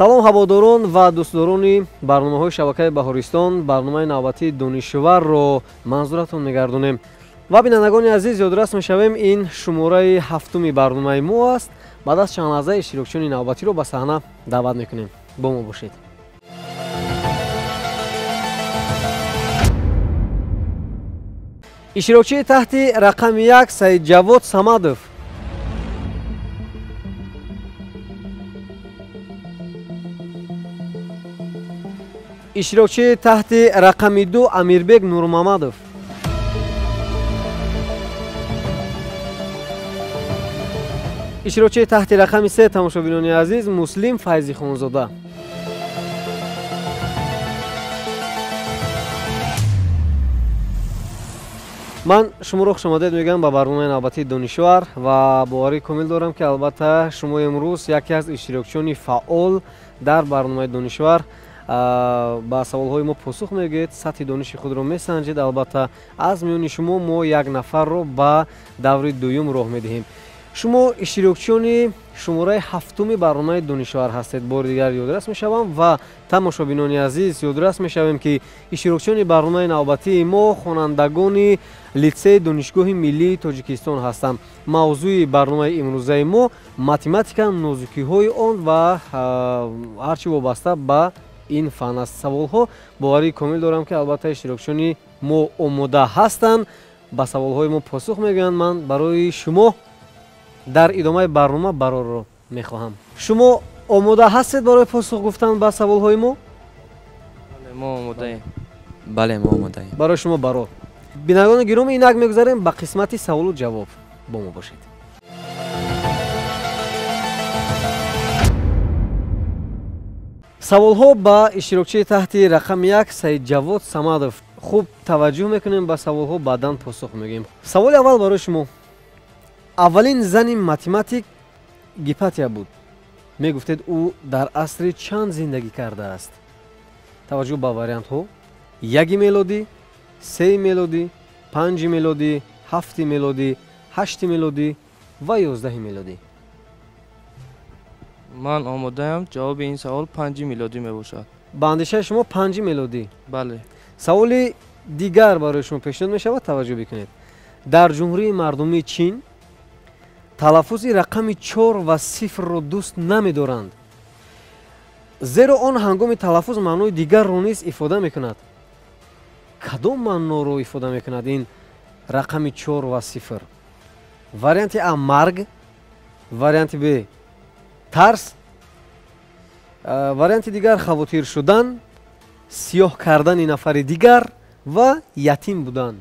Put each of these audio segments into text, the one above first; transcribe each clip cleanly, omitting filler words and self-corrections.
Салом ҳаводорон ва дӯстдорони барномаҳои шабакаи Баҳористон. Барномаи навбатии Донишварро манзуратон мегардонем. Ва бинандагони азиз, ёдрас мешавем, ин шумораи ҳафтуми барномаи мо аст. Баъд аз чанд лаҳза иштирокчиёни навбатиро ба саҳна даъват мекунем. Бо мо бошед. Иштирокчии таҳти рақами 1 Саидҷавод Самадов. Иштирокчии таҳти рақами 2 Амирбек Нурмамадов. Иштирокчии таҳти рақами 3 тамошобинони азиз Муслим Файзихонзода. Ман шуморо хушомадед мегӯям ба барномаи навбатии Донишвар ва боварии комил дорам, ки албатта шумо имрӯз яке аз иштирокчиёни фаъол дар барномаи Донишвар ба саволҳои мо посух мегӯед, сатҳи дониши худро месанҷед. Албатта аз миёни шумо мо як нафарро ба даври дуюм роҳ медиҳем. Шумо иштирокчиёни шумораи ҳафтуми барномаи Донишвар ҳастед. Бори дигар ёдрас мешавам ва тамошобинони азиз ёдрас мешавем, ки иштирокчиёни барномаи навбатии мо хонандагони литсеи Донишгоҳи миллии Тоҷикистон ҳастанд. Мавзӯи барномаи имрӯзаи мо математика, нозукиҳои он ва ҳар чӣ вобаста ба ин фан аст. Саволҳо боварии комил дорам, ки албатта иштирокчиёни мо омода ҳастанд, ба саволҳои мо посух мегӯянд. Ман барои шумо дар идомаи барнома барорро мехоҳам. Шумо омода ҳастед барои посух гуфтан ба саволҳои мо? Бале, мо омодаем. Бале, мо омодаем. Барои шумо барор. Бинандагони гиромӣ, инак мегузарем ба қисмати саволу ҷавоб. Бо мо бошед. Саволҳо ба иштирокчии таҳти рақами 1 Саидҷавод Самадов. Хуб таваҷҷӯҳ мекунем ба саволҳо, баъдан посух мегӯем. Саволи аввал барои шумо. Аввалин зани математик Гипатия буд. Мегуфтед, ӯ дар асри чанд зиндагӣ кардааст? Таваҷҷӯҳ ба вариантҳо: 1 мелодӣ, 3 мелодӣ, 5 мелодӣ, 7 мелодӣ, 8 мелодӣ ва 11 мелодӣ. Ман омодаам. Ҷавоби ин савол 5 мелодӣ мебошад. Ба андешаи шумо 5 мелодӣ? Бале. Саволи дигар барои шумо пешниҳод мешавад, таваҷҷӯҳ бикунед. Дар Ҷумҳурии Мардумии Чин талаффузи рақами 4 ва 0-ро дӯст намедоранд, зеро он ҳангоми талаффуз маънои дигарро низ ифода мекунад. Кадом маъноро ифода мекунад ин рақами 4 ва 0? Варианти А марг, варианти Б тарс, варианти дигар хавотир шудан, сиёҳ кардани нафари дигар ва ятим будан.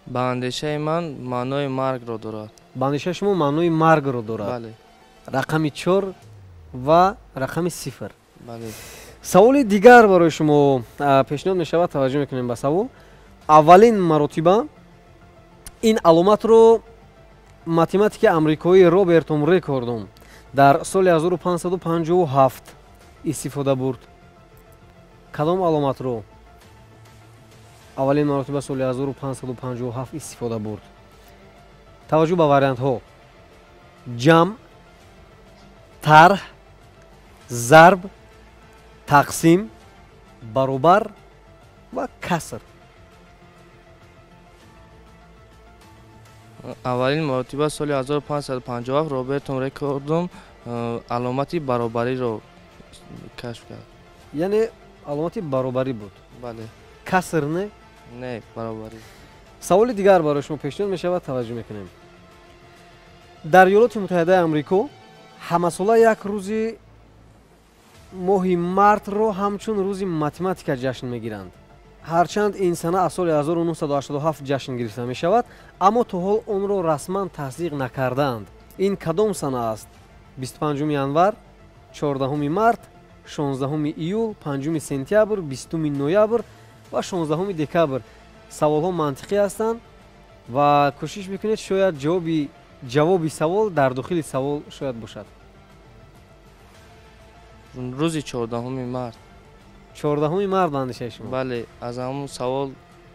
Ба андешаи ман маънои маргро дорад. Ба андешаи шумо маънои маргро дорад? Бале. Рақами 4 ва рақами 0. Бале. Саволи дигар барои шумо пешниҳод мешавад, таваҷҷӯҳ мекунем ба савол. Аввалин маротиба ин аломатро математики амрикоӣ Роберт Рекордом дар соли 1557 истифода бурд. Кадом аломатро аввалин маротиба соли 1557 истифода бурд? Таваҷҷӯҳ ба вариантҳо: ҷамъ, тарҳ, зарб, тақсим, баробар ва каср. Аввалин маротиба соли 1557 Роберт Рекордом аломати баробариро кашф кард. Яъне аломати баробарӣ буд? Бале. Каср не? Не, баробарӣ. Саволи дигар барои шумо пешниҳод мешавад, таваҷҷӯҳ мекунем. Дар Иёлоти Муттаҳидаи Амрико ҳамасола як рӯзи моҳи мартро ҳамчун рӯзи математика ҷашн мегиранд. Ҳарчанд ин сана аз соли 1987 ҷашн гирифта мешавад, аммо то ҳол онро расман тасдиқ накардаанд. Ин кадом сана аст? 25 январ, 14 март, 16 июл, 5 сентябр, 20 ноябр ва 16 декабр. Саволҳо мантиқӣ ҳастанд ва кӯшиш мекунед, шояд ҷавоби савол дар дохили савол шояд бошад. Рӯзи 14 март. 14 март ба андешаи шумо? Бале, аз ҳамон савол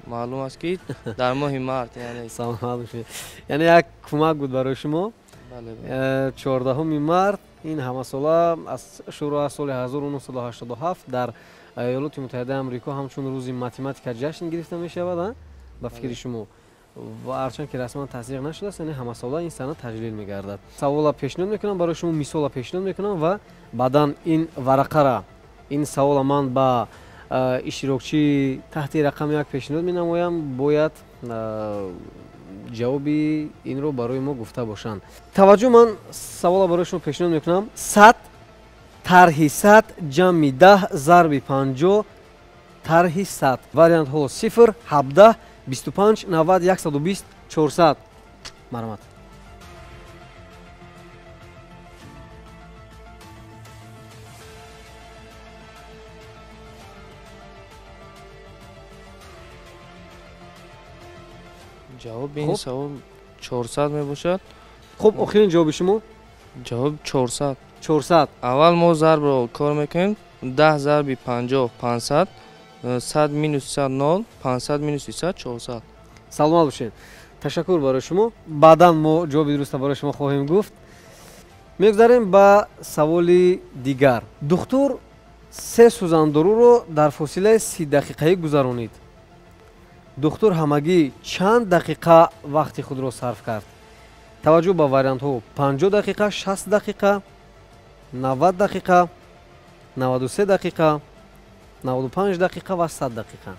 маълум аст, ки дар моҳи март, яъне савол маълум шуд. Яъне як кӯмак буд барои шумо. Бале. 14 март. Ин ҳамасола аз шурӯъ аз соли 1987 дар Иёлоти Муттаҳидаи Амрико ҳамчун рӯзи математика ҷашн гирифта мешавад, ба фикри шумо. Ва ҳарчанд ки расман тасдиқ нашудааст, яъне ҳамасола ин сана таҷлил мегардад. Савола пешниҳод мекунам барои шумо, мисола пешниҳод мекунам ва баъдан ин варақара, ин савола ман ба иштирокчии таҳти рақами 1 пешниҳод менамоям, бояд ҷавоби инро барои мо гуфта бошанд. Таваҷҷӯҳ, ман савола барои шумо пешниҳод мекунам. 100 тарҳи 100 ҷамъи 10 зарби 50 тарҳи 100. Вариантҳо 0, 17, 25, 90, 120, 400. Марҳамат. Ҷавоби ин савол 400 мебошад. Хуб, охирин ҷавоби шумо? Ҷавоб 400. 400. Аввал мо зарбро кор мекунем. 10 зарби 50 500, 100 минус 100 0, 500 минус 100 400. Саломат бошед. Ташаккур барои шумо. Баъдан мо ҷавоби дурустро барои шумо хоҳем гуфт. Мегузарем ба саволи дигар. Духтур 3 сӯзандоруро дар фосилаи 30 дақиқаӣ гузаронид. Духтур ҳамагӣ чанд дақиқа вақти худро сарф кард? Таваҷҷӯҳ ба вариантҳо: 50 дақиқа, 60 дақиқа, 90 дақиқа, 93 дақиқа, 95 дақиқа ва 100 дақиқа.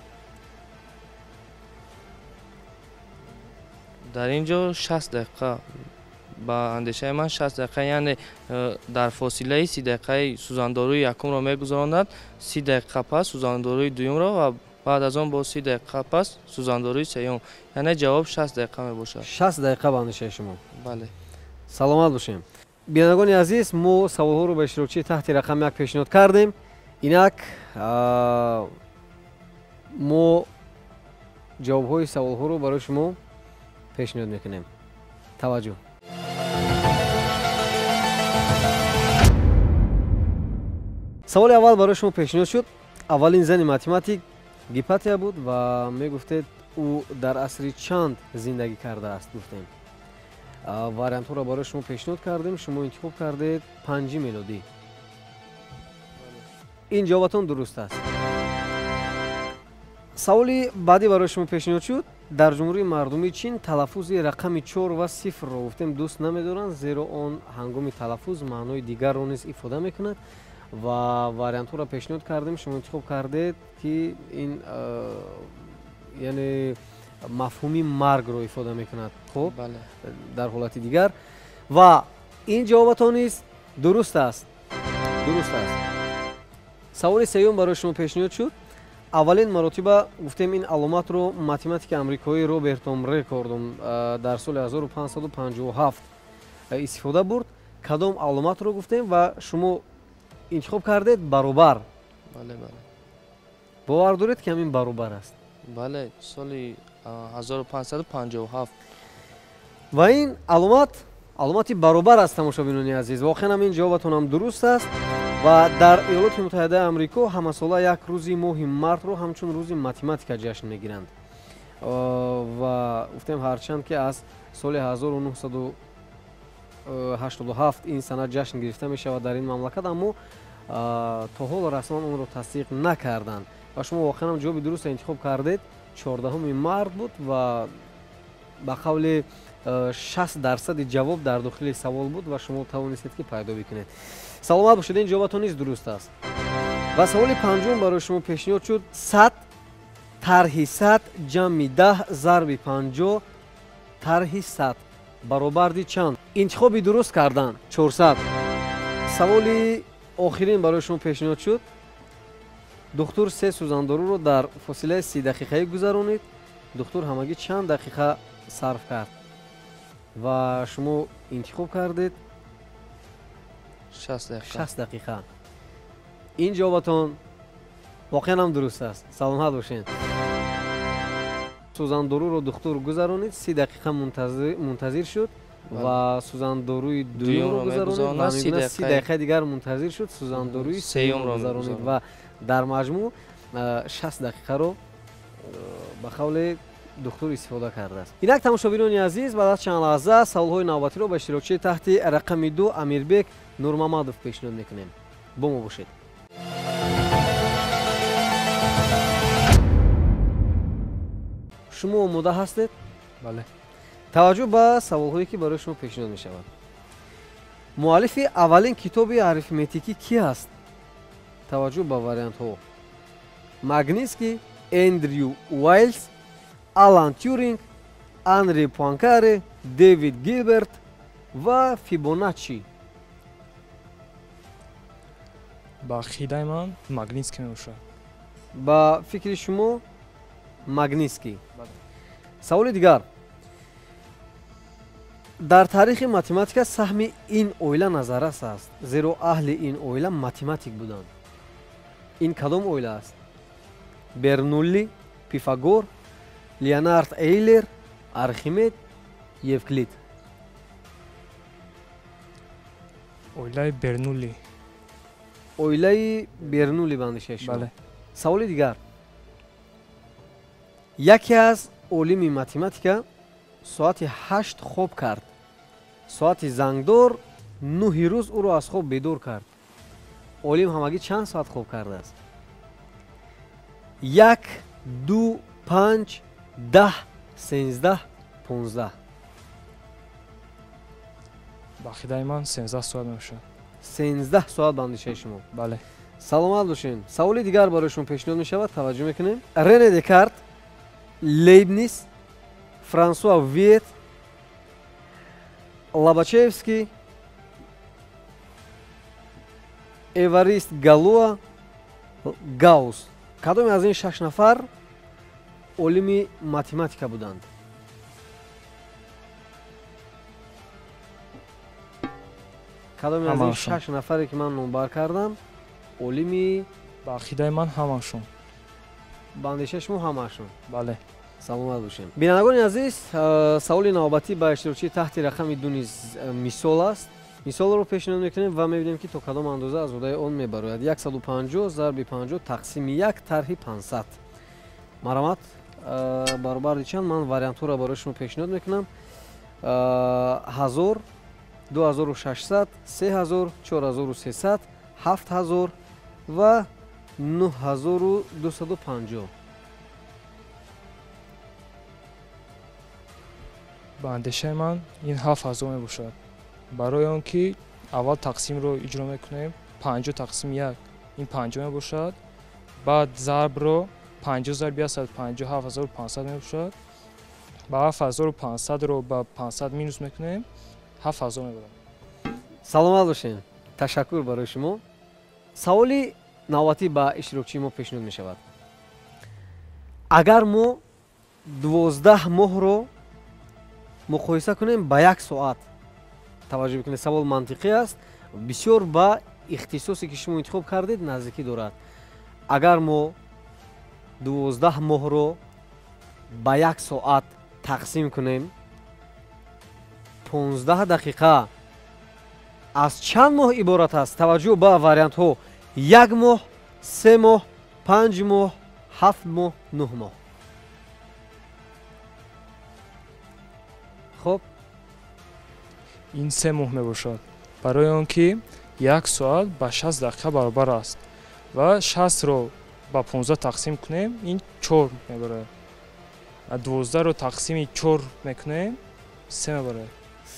Дар ин ҷо 60 дақиқа, ба андешаи ман 60 дақиқа, яъне дар фосилаи 30 дақиқаи сӯзандоруи якумро мегузаронад, 30 дақиқа пас сӯзандоруи дуюмро ва баъд аз он бо 30 дақиқа пас сӯзандоруи сеюм. Яъне ҷавоб 60 дақиқа мебошад. 60 дақиқа ба андешаи шумо? Бале. Саломат бошем. Бинандагони азиз, мо саволҳоро ба иштирокчии таҳти рақами 1 пешниҳод кардем. Инак мо ҷавобҳои саволҳоро барои шумо пешниҳод мекунем. Таваҷҷӯҳ. Саволи аввал барои шумо пешниҳод шуд. Аввалин зани математик Гипатия буд ва мегуфтед ӯ дар асри чанд зиндагӣ кардааст, гуфтем. Вариантҳоро барои шумо пешниҳод кардем, шумо интихоб кардед 5 мелодӣ. Ин ҷавобатон дуруст аст. Саволи баъдӣ барои шумо пешниҳод шуд. Дар Ҷумҳурии Мардумии Чин талаффузи рақами 4 ва 0-ро гуфтем дӯст намедоранд, зеро он ҳангоми талаффуз маънои дигарро низ ифода мекунад ва вариантҳоро пешниҳод кардем, шумо интихоб кардед ки ин яъне мафҳуми маргро ифода мекунад. Хуб, дар ҳолати дигар ва ин ҷавобатон низ дуруст аст. Дуруст аст. Саволи сеюм барои шумо пешниҳод шуд. Аввалин маротиба гуфтем ин аломатро математики амрикоӣ Робертом Рекордом дар соли 1557 истифода бурд. Кадом аломатро гуфтем ва шумо интихоб кардед баробар. Бале, бале. Бовар доред ки ҳамин баробар аст? Бале, соли 1557. Ва ин аломат аломати баробар аст, тамошобинони азиз. Воқеан ҳам ин ҷавобатон ҳам дуруст аст. Ва дар Иёлоти Муттаҳидаи Амрико ҳамасола як рӯзи моҳи мартро ҳамчун рӯзи математика ҷашн мегиранд. Ва гуфтем ҳарчанд ки аз соли 1987 ин сана ҷашн гирифта мешавад дар ин мамлакат, аммо то ҳол расман онро тасдиқ накарданд. Ва шумо воқеан ҳам ҷавоби дурустро интихоб кардед. 14 март буд ва ба қавли 60% ҷавоб дар дохили савол буд ва шумо тавонистед ки пайдо бикунед. Саломат бошед, ин ҷавобатон низ дуруст аст. Ва саволи панҷум барои шумо пешниҳод шуд. 100 тарҳи 100 ҷамъи 10 зарби 50 тарҳи 100 баробарди чанд? Интихоби дуруст кардан 400. Саволи охирин барои шумо пешниҳод шуд. Духтур 3 сӯзандоруро дар фосилаи 30 дақиқаӣ гузаронид. Духтур ҳамагӣ чанд дақиқа сарф кард? Ва шумо интихоб кардед 60 дақиқа. 60 дақиқа. Ин ҷавобатон воқеан ҳам дуруст аст. Саломат бошед. Сӯзандоруро духтур гузаронид, 30 дақиқа мунтазир шуд ва сӯзандоруи дуюмро гузаронид ва 30 дақиқаи дигар мунтазир шуд, сӯзандоруи сеюмро гузаронид ва дар маҷмӯъ 60 дақиқаро ба қавле духтур истифода кардааст. Инак, тамошобинони азиз, баъд аз чанд лаҳза саволҳои навбатиро ба иштирокчии таҳти рақами 2 Амирбек Нурмамадов пешниҳод мекунем. Бо мо бошед. Шумо омода ҳастед? Бале. Таваҷҷӯҳ ба саволҳое ки барои шумо пешниҳод мешавад. Муаллифи аввалин китоби арифметикӣ кӣ аст? Таваҷҷӯҳ ба вариантҳо: Магнитский, Эндрю Уайлс, Алан Тюринг, Анри Пуанкаре, Дэвид Гилберт ва Фибоначчи. Ба ақидаи ман Магнитский мебошад. Ба фикри шумо Магнитский. Саволи дигар. Дар таърихи математика саҳми ин оила назаррас аст, зеро аҳли ин оила математик буданд. Ин кадом оила аст? Бернулли, Пифагор, Леонард Эйлер, Архимед, Евклид. Оилаи Бернулли. Оилаи Бернулли ба андешаи шумо? Бале. Саволи дигар. Яке аз олими математика соати 8 хоб кард. Соати зангдор 9 рӯз ӯро аз хоб бедор кард. Олим ҳамагӣ чанд соат хоб кардааст? 1, 2, 5, 10, 13, 15. Ба ақидаи ман 13 соат мебошад. 13 соат ба андешаи шумо? Бале. Саломат бошед. Саволи дигар барои шумо пешниҳод мешавад, таваҷҷӯҳ мекунем. Рене Декарт, Лейбниц, Франсуа Виет, Лобачевский, Эварист Галуа, Гаус. Кадоме аз ин 6 нафар олими математика буданд? Кадоме аз ин 6 нафаре ки ман номбар кардам олими? Ба ақидаи ман ҳамашон. Ба андешаи шумо ҳамашон? Бале. Саломат бошем. Бинандагони азиз, саволи навбатӣ ба иштирокчии таҳти рақами 2 низ мисол аст. Мисолро пешниҳод мекунем ва мебинем ки то кадом андоза аз уҳдаи он мебарояд. 150 зарби 50 тақсими 1 тарҳи 500. Марамат, баробари чанд? Ман вариантҳоро барои шумо пешниҳод мекунам. 1000, 2600, 3000, 4300, 7000 ва 9250. Ба андешаи ман ин 7000 мебошад. Барои он ки аввал тақсимро иҷро мекунем, 50 тақсим 1 ин 50 мебошад, баъд зарбро 50 зарби 150 7500 мебошад, ба 7500-ро ба 500 минус мекунем, 7000 мебарад. Саломат бошед. Ташаккур барои шумо. Саволи навбатӣ ба иштирокчии мо пешниҳод мешавад. Агар мо 12 моҳро муқоиса кунем ба 1 соат, таваҷҷӯҳ бикунед, савол мантиқӣ аст, бисёр ба ихтисосе ки шумо интихоб кардед наздикӣ дорад. Агар мо 12 моҳро ба 1 соат тақсим кунем, 15 дақиқа аз чанд моҳ иборат аст? Таваҷҷӯҳ ба вариантҳо: 1 моҳ, 3 моҳ, 5 моҳ, 7 моҳ, 9 моҳ. Хоб, ин 3 моҳ мебошад, барои он ки 1 соат ба 60 дақиқа баробар аст ва 60-ро ба 15 тақсим кунем, ин 4 мебарад. 12-ро тақсими 4 мекунем, 3 мебарад.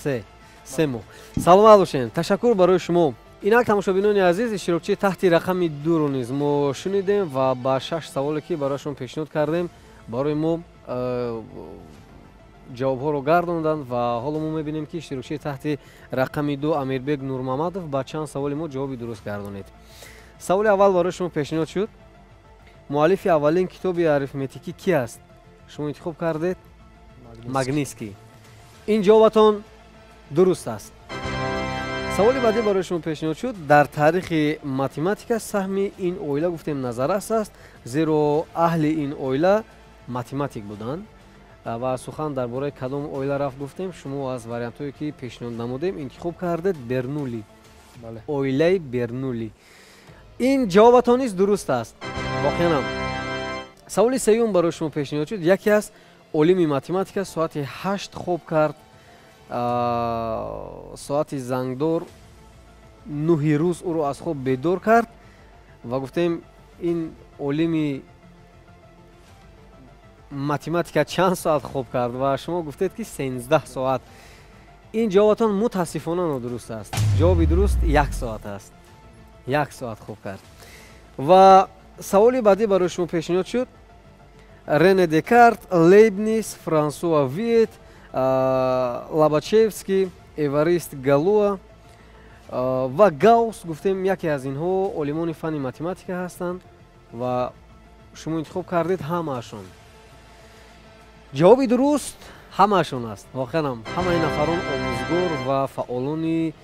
3 моҳ. Саломат бошед. Ташаккур барои шумо. Инак, тамошобинони азиз, иштирокчии таҳти рақами 2-ро низ мо шунидем ва ба 6 саволе ки барояшон пешниҳод кардем, барои мо ҷавобҳоро гардонданд ва ҳоло мо мебинем ки иштирокчии таҳти рақами 2 Амирбек Нурмамадов ба чанд саволи мо ҷавоби дуруст гардонид. Саволи аввал барои шумо пешниҳод шуд. Муаллифи аввалин китоби арифметикӣ кӣ аст? Шумо интихоб кардед Магнитский. Ин ҷавобатон дуруст аст. Саволи баъдӣ барои шумо пешниҳод шуд. Дар таърихи математика саҳми ин оила гуфтем назаррас аст, зеро аҳли ин оила математик буданд. Ва сухан дар бораи кадом оила рафт гуфтем, шумо аз вариантҳое ки пешниҳод намудем интихоб кардед Бернулли. Оилаи Бернулли. Ин ҷавобатон низ дуруст аст. Воқеан. Саволи сеюм барои шумо пешниҳод шуд. Яке аз Олими математика соати 8 хоб кард, соати зангдор 9 рӯз ӯро аз хоб бедор кард ва гуфтем ин олими математика чанд соат хоб кард ва шумо гуфтед ки 13 соат. Ин ҷавобатон мутаассифона нодуруст аст. Ҷавоби дуруст 1 соат аст. 1 соат хоб кард. Ва саволи баъдӣ барои шумо пешниҳод шуд. Рене Декарт, Лейбниц, Франсуа Виет, Лобачевский, Эварист Галуа ва Гаусс. Гуфтем яке аз инҳо олимони фанни математика ҳастанд ва шумо интихоб кардед ҳамаашон. Ҷавоби дуруст ҳамаашон аст. Воқеан ҳамаи нафарон омӯзгор ва фаъолони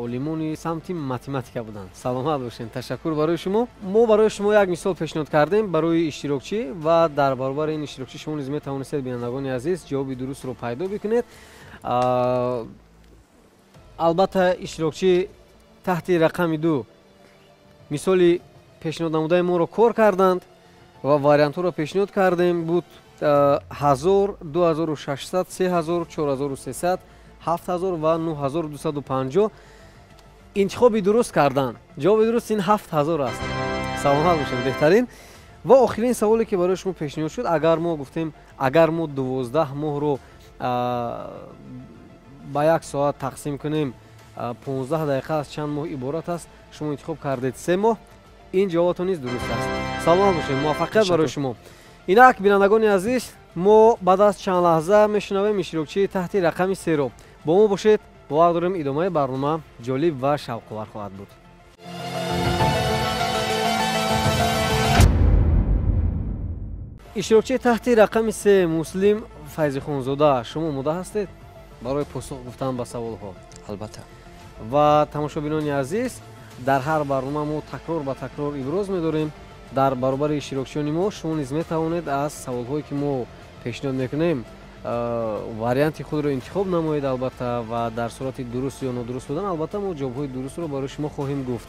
олимони самти математика буданд. Саломат бошед, ташаккур барои шумо. Мо барои шумо як мисол пешниҳод кардем барои иштирокчӣ ва дар баробари ин иштирокчӣ шумо низ метавонистед, бинандагони азиз, ҷавоби дурустро пайдо бикунед. Албатта иштирокчӣ таҳти рақами 2 мисоли пешниҳод намудаи моро кор карданд ва вариантҳоро пешниҳод кардем. Буд 1000, 2600, 3000, 4300, 7000 ва 9250. Интихоби дуруст карданд. Ҷавоби дуруст ин 7000 аст. Саломат бошед, беҳтарин. Ва охирин саволе ки барои шумо пешниҳод шуд, агар мо гуфтем агар мо 12 моҳро ба 1 соат тақсим кунем, 15 дақиқа аз чанд моҳ иборат аст, шумо интихоб кардед 3 моҳ. Ин ҷавобатон низ дуруст аст. Саломат бошед, муваффақият барои шумо. Инак бинандагони азиз, мо баъд аз чанд лаҳза мешунавем иштирокчии таҳти рақами 3-ро. Бо мо бошед, бовар дорем идомаи барнома ҷолиб ва шавқовар хоҳад буд. Иштирокчии таҳти рақами 3 Муслим Файзихонзода, шумо омода ҳастед барои посух гуфтан ба саволҳо? Албатта. Ва тамошобинони азиз, дар ҳар барнома мо такрор ба такрор иброз медорем. Дар баробари иштирокчиёни мо шумо низ метавонед аз саволҳое ки мо пешниҳод мекунем варианти худро интихоб намоед, албатта, ва дар сурати дуруст ё нодуруст будан албатта мо ҷавобҳои дурустро барои шумо хоҳем гуфт.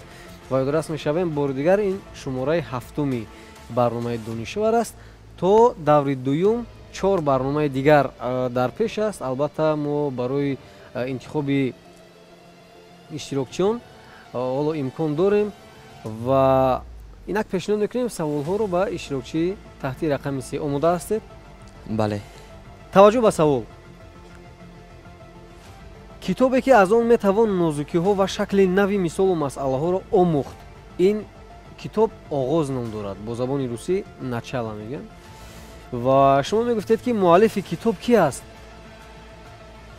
Ва ёдрас мешавем бори дигар, ин шумораи 7-уми барномаи Донишвар аст. То даври дуюм 4 барномаи дигар дар пеш аст. Албатта мо барои интихоби иштирокчиён ҳоло имкон дорем ва инак пешниҳод мекунем саволҳоро ба иштирокчии таҳти рақами 3. Омода ҳастед? Бале. Таваҷҷӯҳ ба савол. Китобе ки аз он метавон нозукиҳо ва шакли нави мисолу масъалаҳоро омӯхт, ин китоб оғоз ном дорад, бо забони русӣ начало мегӯянд. Ва шумо мегуфтед ки муаллифи китоб ки аст?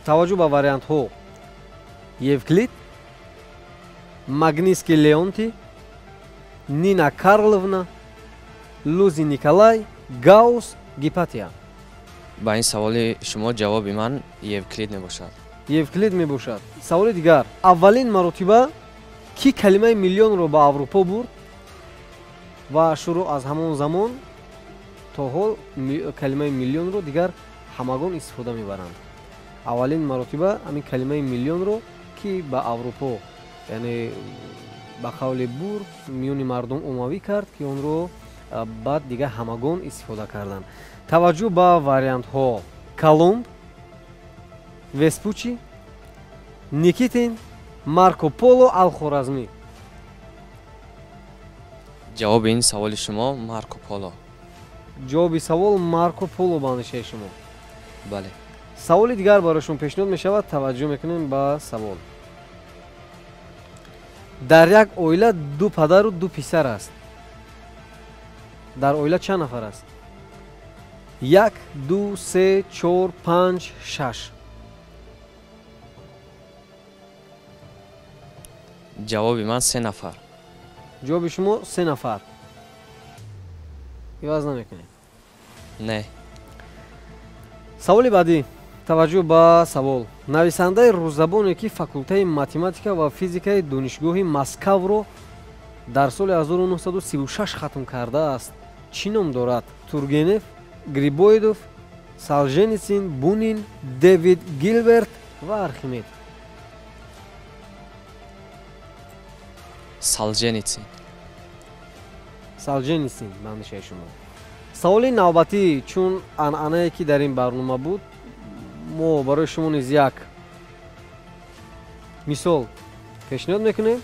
Таваҷҷӯҳ ба вариантҳо: Евклид, Магнитский Леонтий, Нина Карловна, Лузи Николай, Гаусс, Гипатия. Ба ин саволи шумо ҷавоби ман Евклид мебошад. Евклид мебошад. Саволи дигар. Аввалин маротиба ки калимаи миллионро ба Аврупо бурд ва шурӯъ аз ҳамон замон то ҳол калимаи миллионро дигар ҳамагон истифода мебаранд? Аввалин маротиба ҳамин калимаи миллионро ки ба Аврупо, яъне ба қавли бурд, миёни мардум оммавӣ кард, ки онро баъд дигар ҳамагон истифода карданд. Таваҷҷӯҳ ба вариантҳо: Колумб, Веспучи, Никитин, Марко Поло, Алхоразмӣ. Ҷавоби ин саволи шумо Марко Поло. Ҷавоби савол Марко Поло ба андешаи шумо? Бале. Саволи дигар барои шумо пешниҳод мешавад. Таваҷҷӯҳ мекунем ба савол. Дар як оила 2 падару 2 писар аст. Дар оила чанд нафар аст? 1, 2, 3, 4, 5, 6. Ҷавоби ман 3 нафар. Ҷавоби шумо 3 нафар. Иваз намекунед? Не. Саволи баъдӣ. Таваҷҷӯҳ ба савол. Нависандаи русзабоне ки факултаи математика ва физикаи донишгоҳи Москавро дар соли 1936 хатм кардааст, чӣ ном дорад? Тургенев, Грибоедов, Солженицин, Бунин, Дэвид Гилберт ва Архимед. Солженицин. Солженицин ба андешаи шумо. Саволи навбатӣ, чун анъанае ки дар ин барнома буд, мо барои шумо низ як мисол пешниҳод мекунем.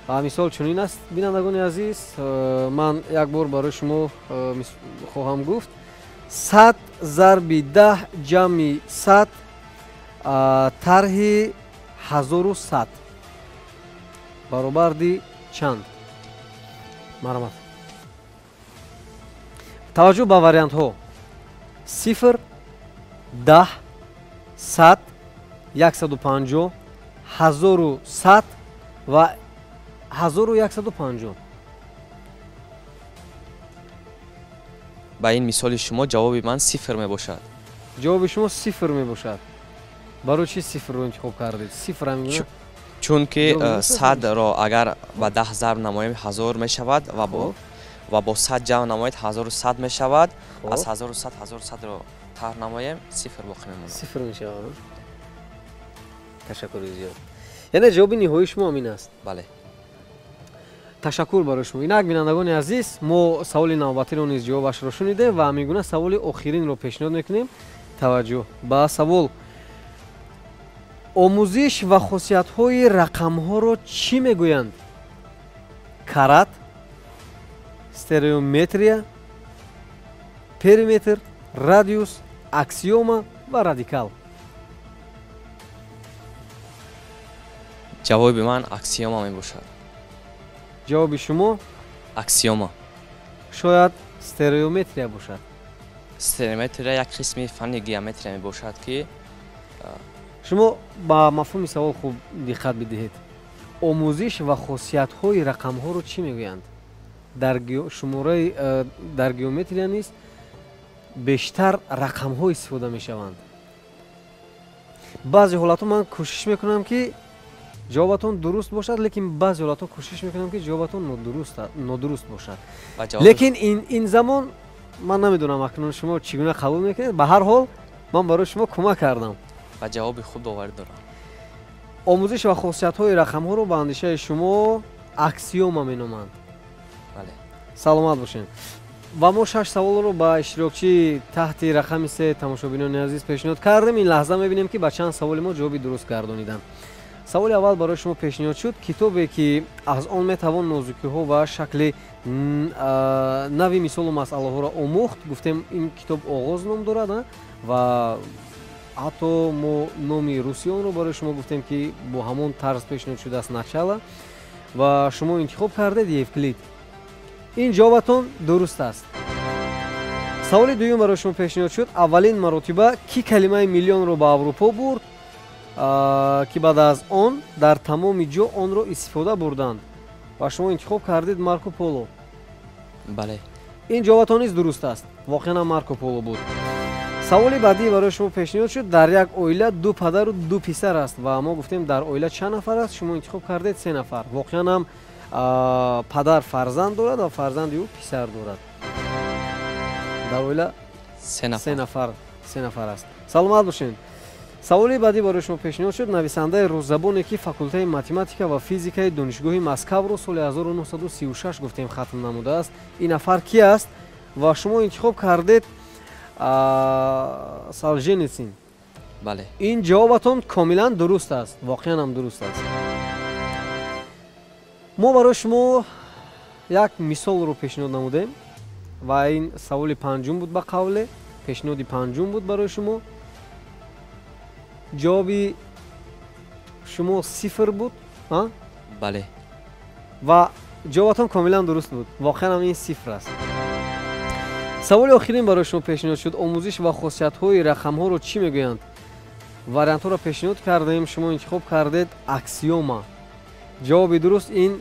Ва мисол чунин аст, бинандагони азиз, ман як бор барои шумо хоҳам гуфт. 100 зарби 10 ҷамъи 100 тарҳи 1100 баробарди чанд? Марҳамат. Таваҷҷӯҳ ба вариантҳо: 0, 10, 100, 150, 1100 ва 1150. Ба ин мисоли шумо ҷавоби ман 0 мебошад. Ҷавоби шумо 0 мебошад. Барои чӣ 0-ро интихоб кардед? 0 ҳамин? Чунки 100-ро агар ба 10 зарб намоем 1000 мешавад ва бо 100 ҷамъ намоед 1100 мешавад. Аз 1100 1100-ро тарҳ намоем 0 боқӣ мемонад. 0 мешавад. Ташаккури зиёд. Яъне ҷавоби ниҳоии шумо ҳамин аст? Бале. Ташаккур барои шумо. Инак, бинандагони азиз, мо саволи навбатиро низ ҷавобашро шунидем ва ҳамин гуна саволи охиринро пешниҳод мекунем. Таваҷҷӯҳ ба савол: омӯзиш ва хосиятҳои рақамҳоро чӣ мегӯянд? Карат, стереометрия, периметр, радиус, аксиома ва радикал. Ҷавоби ман аксиома мебошад. Ҷавоби шумо? Аксиома. Шояд стереометрия бошад. Стереометрия як қисми фанни геометрия мебошад ки шумо ба мафҳуми савол хуб диққат бидиҳед. Омӯзиш ва хосиятҳои рақамҳоро чӣ мегӯянд? Дар шумораи дар геометрия низ бештар рақамҳо истифода мешаванд. Баъзе ҳолатҳо ман кӯшиш мекунам ки ҷавобатон дуруст бошад, лекин баъзе ҳолатҳо кӯшиш мекунам ки ҷавобатон нодуруст бошад. Лекин ин замон ман намедонам акнун шумо чӣ гуна қабул мекунед. Ба ҳар ҳол ман барои шумо кӯмак кардам. Ба ҷавоби хуб боварӣ дорам. Омӯзиш ва хосиятҳои рақамҳоро ба андешаи шумо аксиома меноманд. Бале. Саломат бошед. Ва мо 6 саволро ба иштирокчии таҳти рақами 3 тамошобинони азиз пешниҳод кардем. Ин лаҳза мебинем ки ба чанд саволи мо ҷавоби дуруст гардониданд. Саволи аввал барои шумо пешниҳод шуд: китобе ки аз он метавон нозукиҳо ва шакли нави мисолу масъалаҳоро омӯхт. Гуфтем ин китоб оғоз ном дорад ва ҳатто мо номи русии онро барои шумо гуфтем ки бо ҳамон тарз пешниҳод шудааст, Начало, ва шумо интихоб кардед Евклид. Ин ҷавобатон дуруст аст. Саволи дуюм барои шумо пешниҳод шуд: аввалин маротиба кӣ калимаи миллионро ба Аврупо бурд, ки баъд аз он дар тамоми ҷо онро истифода бурданд? Ва шумо интихоб кардед Марко Поло. Бале. Ин ҷавобатон низ дуруст аст. Воқеан Марко Поло буд. Саволи баъдӣ барои шумо пешниҳод шуд: дар як оила 2 падару 2 писар аст ва мо гуфтем дар оила чанд нафар аст, шумо интихоб кардед 3 нафар. Воқеан ҳам падар фарзанд дорад ва фарзанди ӯ писар дорад. Дар оила 3 нафар, 3 нафар аст. Саломат бошед. Саволи баъдӣ барои шумо пешниҳод шуд: нависандаи русзабоне ки факултаи математика ва физикаи донишгоҳи Москавро соли 1936 гуфтем хатм намудааст, ин нафар ки аст? Ва шумо интихоб кардед Солженицин. Бале. Ин ҷавобатон комилан дуруст аст. Воқеан ҳам дуруст аст. Мо барои шумо як мисолро пешниҳод намудем ва ин саволи панҷум буд, ба қавле пешниҳоди панҷум буд барои шумо. Ҷавоби шумо 0 буд, Бале. Ва ҷавобатон комилан дуруст буд. Воқеан ҳам ин 0 аст. Саволи охирин барои шумо пешниҳод шуд: омӯзиш ва хосиятҳои рақамҳоро чӣ мегӯянд? Вариантҳоро пешниҳод кардем, шумо интихоб кардед аксиома. Ҷавоби дуруст ин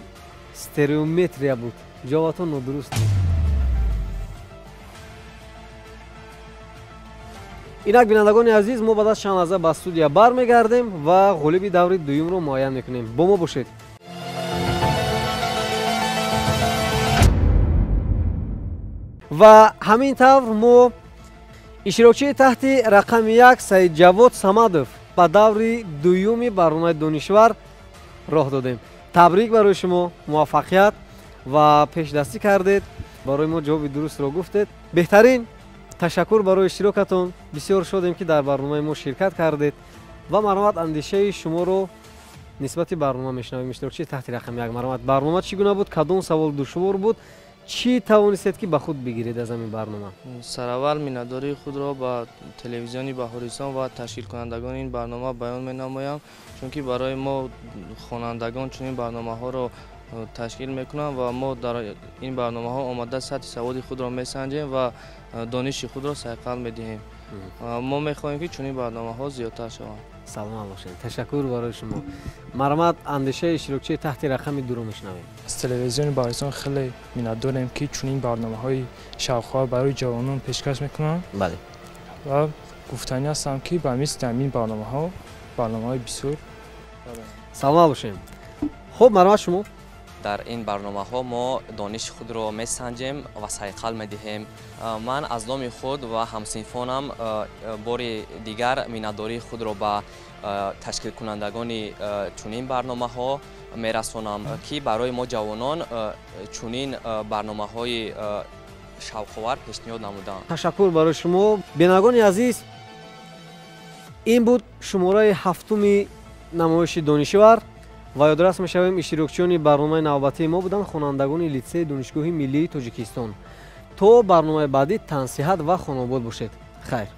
стереометрия буд. Ҷавобатон нодуруст буд. Инак, бинандагони азиз, мо баъд аз чанд лаҳза ба студия бармегардем ва ғолиби даври дуюмро муайян мекунем. Бо мо бошед. Ва ҳамин тавр мо иштирокчии таҳти рақами 1 Саидҷавод Самадов ба даври дуюми барномаи Донишвар роҳ додем. Табрик барои шумо, муваффақият ва пешдастӣ кардед. Барои мо ҷавоби дурустро гуфтед. Беҳтарин, ташаккур барои иштирокатон. Бисёр шодем, ки дар барномаи мо ширкат кардед ва марҳамат, андешаи шуморо нисбати барнома мешунавем. Иштирокчии таҳти рақами 1, марҳамат, барнома чӣ гуна буд, кадом савол душвор буд, чӣ тавонистед, ки ба худ бигиред аз ҳамин барнома? Сараввал миннатдории худро ба телевизиони Баҳористон ва ташкилкунандагони ин барнома баён менамоям, чунки барои мо хонандагон чунин барномаҳоро ташкил мекунанд ва мо дар ин барномаҳо омада сатҳи саводи худро месанҷем ва дониши худро сайқал медиҳем. Мо мехоҳем, ки чунин барномаҳо зиёдтар шаванд. Саломат бошед, ташаккур барои шумо. Марҳамат, андешаи иштирокчии таҳти рақами 2-ро мешунавем. Аз телевизиони Баҳористон хеле миннатдорем, ки чунин барномаҳои шавқовар барои ҷавонон пешкаш мекунанд. Ва гуфтанӣ ҳастам, ки ба мисли ҳамин барномаҳо барномаҳои бисёр. Саломат бошем. Хуб, марҳамат, шумо. Дар ин барномаҳо мо дониши худро месанҷем ва сайқал медиҳем. Ман аз номи худ ва ҳамсинфонам бори дигар миннатдории худро ба ташкилкунандагони чунин барномаҳо мерасонам, ки барои мо ҷавонон чунин барномаҳои шавқовар пешниҳод намуданд. Ташаккур барои шумо. Бинандагони азиз, ин буд шумораи ҳафтуми намоиши Донишвар ва ёдрас мешавем, иштирокчиёни барномаи навбатии мо буданд хонандагони литсеи Донишгоҳи миллии Тоҷикистон. То барномаи баъдӣ тансиҳат ва хонобод бошед. Хайр.